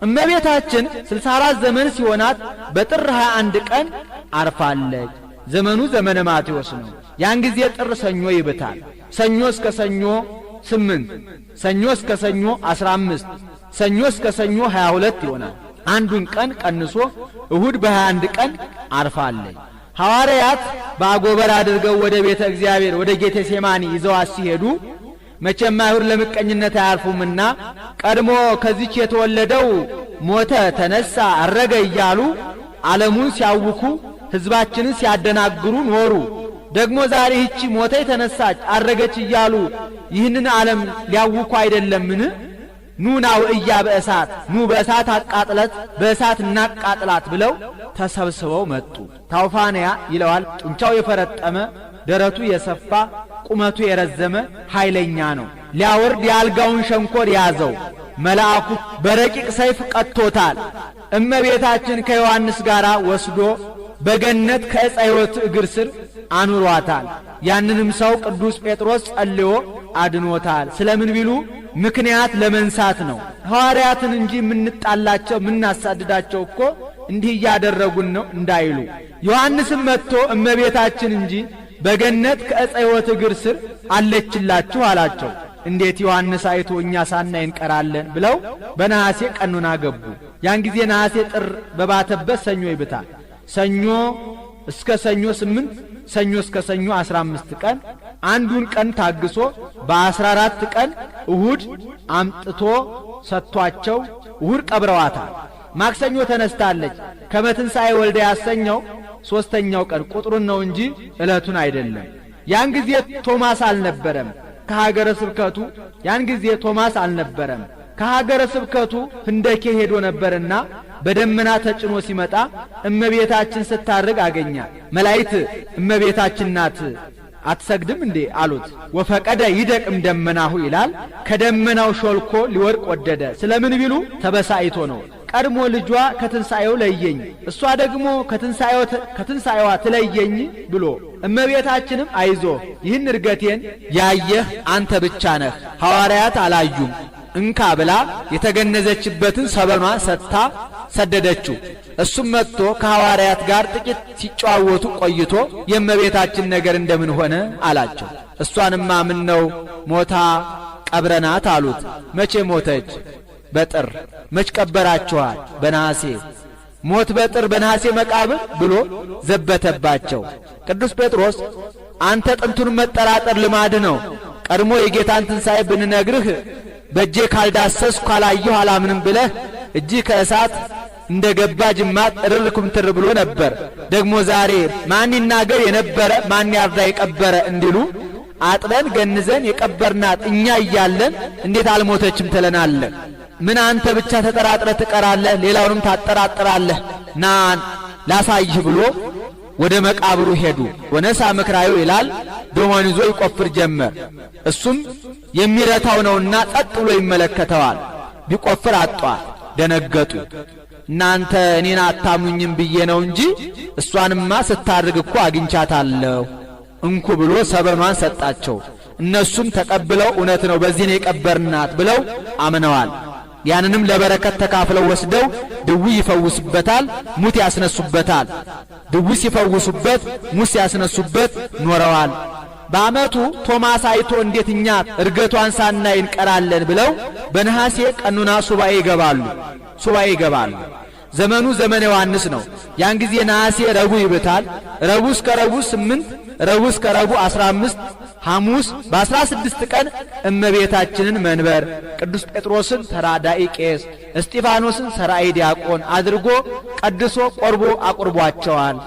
እመቤታችን 64 ዘመን ሲሆናት በጥር 21 ቀን አርፋለች። ዘመኑ ዘመነ ማቴዎስ ነው። ያን ጊዜ ጥር ሰኞ ይብታል። ሰኞ እስከ ሰኞ 8፣ ሰኞ እስከ ሰኞ 15፣ ሰኞ እስከ ሰኞ 22 ይሆናል። አንዱን ቀን ቀንሶ እሁድ በ21 ቀን አርፋለች። ሐዋርያት በአጎበር አድርገው ወደ ቤተ እግዚአብሔር ወደ ጌቴሴማኒ ይዘዋት ሲሄዱ መቼም አይሁድ ለምቀኝነት አያርፉምና ቀድሞ ከዚች የተወለደው ሞተ፣ ተነሳ፣ አረገ እያሉ ዓለሙን ሲያውኩ ሕዝባችንን ሲያደናግሩ ኖሩ። ደግሞ ዛሬ ይህቺ ሞተ፣ ተነሳች፣ አረገች እያሉ ይህንን ዓለም ሊያውኩ አይደለምን? ኑ ናውእያ በእሳት፣ ኑ በእሳት አቃጥለት በእሳት እናቃጥላት ብለው ተሰብስበው መጡ። ታውፋንያ ይለዋል። ጡንቻው የፈረጠመ፣ ደረቱ የሰፋ፣ ቁመቱ የረዘመ ኃይለኛ ነው። ሊያወርድ የአልጋውን ሸንኮር ያዘው። መልአኩ በረቂቅ ሰይፍ ቀጥቶታል። እመቤታችን ከዮሐንስ ጋር ወስዶ በገነት ከዕፀ ሕይወት እግር ስር አኑሯታል። ያንንም ሰው ቅዱስ ጴጥሮስ ጸልዮ አድኖታል። ስለምን ቢሉ ምክንያት ለመንሳት ነው። ሐዋርያትን እንጂ የምንጣላቸው የምናሳድዳቸው እኮ እንዲህ እያደረጉን ነው እንዳይሉ፣ ዮሐንስም መጥቶ እመቤታችን እንጂ በገነት ከዕፀ ሕይወት እግር ስር አለችላችሁ አላቸው። እንዴት ዮሐንስ አይቶ እኛ ሳናይ እንቀራለን ብለው በነሐሴ ቀኑና ገቡ። ያን ጊዜ ነሐሴ ጥር በባተበት ሰኞ ይብታል። ሰኞ እስከ ሰኞ 8፣ ሰኞ እስከ ሰኞ 15 ቀን፣ አንዱን ቀን ታግሶ በ14 ቀን እሁድ አምጥቶ ሰጥቷቸው እሁድ ቀብረዋታል። ማክሰኞ ተነስታለች። ከመትንሣኤ ወልደ ያሰኘው ሶስተኛው ቀን ቁጥሩን ነው እንጂ ዕለቱን አይደለም። ያን ጊዜ ቶማስ አልነበረም ከሀገረ ስብከቱ። ያን ጊዜ ቶማስ አልነበረም፣ ከሀገረ ስብከቱ ህንደኬ ሄዶ ነበርና በደመና ተጭኖ ሲመጣ እመቤታችን ስታርግ አገኛት። መላእክት እመቤታችን ናት አትሰግድም እንዴ አሉት። ወፈቀደ ይደቅም ደመናሁ ይላል። ከደመናው ሾልኮ ሊወድቅ ወደደ። ስለምን ቢሉ ተበሳይቶ ነው። ቀድሞ ልጇ ከትንሣኤው ለየኝ፣ እሷ ደግሞ ከትንሣኤዋ ትለየኝ ብሎ፣ እመቤታችንም አይዞ ይህን እርገቴን ያየህ አንተ ብቻ ነህ፣ ሐዋርያት አላዩም፣ እንካ ብላ የተገነዘችበትን ሰበኗን ሰጥታ ሰደደችው። እሱም መጥቶ ከሐዋርያት ጋር ጥቂት ሲጨዋወቱ ቆይቶ የእመቤታችን ነገር እንደምን ሆነ አላቸው። እሷንማ ምን ነው ሞታ ቀብረናት አሉት። መቼ ሞተች? በጥር። መች ቀበራችኋል? በነሐሴ። ሞት በጥር በነሐሴ መቃብር ብሎ ዘበተባቸው። ቅዱስ ጴጥሮስ አንተ ጥንቱን መጠራጠር ልማድ ነው። ቀድሞ የጌታን ትንሣኤ ብንነግርህ በእጄ ካልዳሰስኩ ካላየሁ አላምንም ብለህ እጅህ ከእሳት እንደ ገባ ጅማት እርር ኩምትር ብሎ ነበር። ደግሞ ዛሬ ማን ይናገር የነበረ ማን ያርዳ የቀበረ እንዲሉ አጥበን ገንዘን የቀበርናት እኛ እያለን እንዴት አልሞተችም ትለናለህ? ምን አንተ ብቻ ተጠራጥረህ ትቀራለህ? ሌላውንም ታጠራጥራለህ። ና ላሳይህ ብሎ ወደ መቃብሩ ሄዱ። ወነሳ ምክራዩ ይላል። ዶማን ይዞ ይቆፍር ጀመር። እሱም የሚረታው ነውና ጸጥ ብሎ ይመለከተዋል። ቢቆፍር አጧት። ደነገጡ። እናንተ እኔን አታምኑኝም ብዬ ነው እንጂ እሷንማ ስታርግ እኮ አግኝቻታለሁ፣ እንኩ ብሎ ሰበኗን ሰጣቸው። እነሱም ተቀብለው እውነት ነው በዚህ ነው የቀበርናት ብለው አምነዋል። ያንንም ለበረከት ተካፍለው ወስደው ድዊ ይፈውሱበታል፣ ሙት ያስነሱበታል። ድዊ ሲፈውሱበት ሙት ሲያስነሱበት ኖረዋል። በዓመቱ ቶማስ አይቶ እንዴት እኛ እርገቷን ሳናይ እንቀራለን ብለው በነሐሴ ቀኑና ሱባኤ ይገባሉ። ሱባኤ ይገባሉ። ዘመኑ ዘመነ ዮሐንስ ነው። ያን ጊዜ ነሐሴ ረቡዕ ይብታል። ረቡዕ እስከ ረቡዕ 8፣ ረቡዕ እስከ ረቡዕ 15፣ ሐሙስ በ16 ቀን እመቤታችንን መንበር፣ ቅዱስ ጴጥሮስን ተራዳኢ ቄስ፣ እስጢፋኖስን ሰራኢ ዲያቆን አድርጎ ቀድሶ ቆርቦ አቁርቧቸዋል።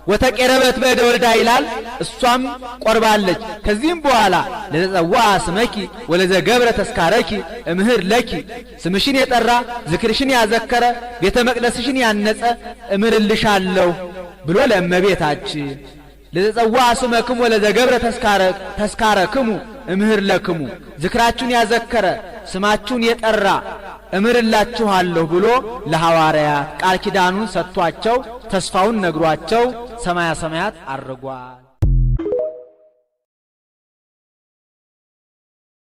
ወተቄረበት በእደ ወልዳ ይላል። እሷም ቆርባለች። ከዚህም በኋላ ለዘጸዋ ስመኪ ወለዘገብረ ተስካረኪ እምህር ለኪ፣ ስምሽን የጠራ፣ ዝክርሽን ያዘከረ፣ ቤተ መቅደስሽን ያነጸ እምርልሻለሁ ብሎ ለእመቤታችን፣ ለዘጸዋ ስመክሙ ወለዘገብረ ተስካረክሙ እምህር ለክሙ፣ ዝክራችሁን ያዘከረ ስማችሁን የጠራ እምርላችኋለሁ ብሎ ለሐዋርያት ቃል ኪዳኑን ሰጥቷቸው ተስፋውን ነግሯቸው ሰማያ ሰማያት አርጓል።